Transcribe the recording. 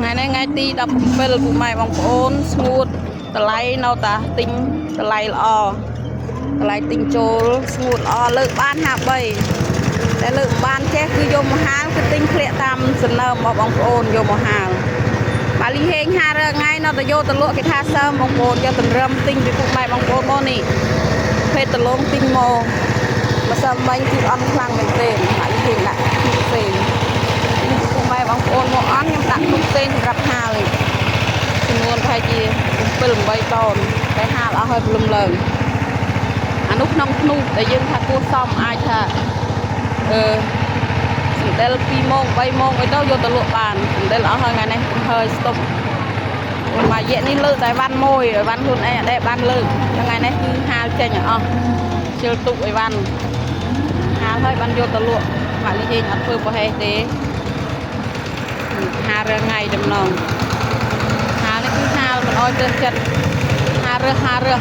ថ្ងៃនេះថ្ងៃទី17ពុកម៉ែបងប្អូនស្ងួតតម្លៃនៅតាទិញតម្លៃល្អតម្លៃទិញចូលស្ងួតល្អលើកបាន53តែលើកមិនបានចេះគឺយកមកហាលគឺទិញធ្លាក់តាមសំណើមរបស់បងប្អូនយកមកហាលបាលីហេងហារើថ្ងៃនៅតែយកទៅលក់គេថាសើមបងប្អូនយកទន្រឹមទិញពីពុកម៉ែបងប្អូនមកនេះភេទដលងទិញមកមកសើមមិញគឺអន់ខ្លាំងមែនទែនបាលីហេងដាក់ផ្សេង ពុកម៉ែបងប្អូនមកអន់ខ្ញុំដាក់ទុកផ្សេងសម្រាប់ហាលឯងចំនួនប្រហែលជា7 8តោនតែហាលអស់ហើយព្រលឹមឡើងអានោះក្នុងធ្នូដែលយើងថាគួរសមអាចថាអឺសណ្ដិល2ម៉ោង3ម៉ោងអីទៅយកទៅលក់បានសណ្ដិលអស់ហើយថ្ងៃនេះកំហើយស្តុបមួយរយៈនេះលើកតែវ៉ាន់មួយអីវ៉ាន់ខ្លួនឯងអត់ដែលបានលើកថ្ងៃនេះគឺហាលចេញឲ្យអស់ជិលទុកអីវ៉ាន់ហាលហើយបានយកទៅលក់ម៉ាក់លីហេងអត់ធ្វើប្រហែសទេ ហាលរើថ្ងៃតំណងហាលនេះគឺហាលមិនអោយទៅចិត្តហាលរើសហាលរើស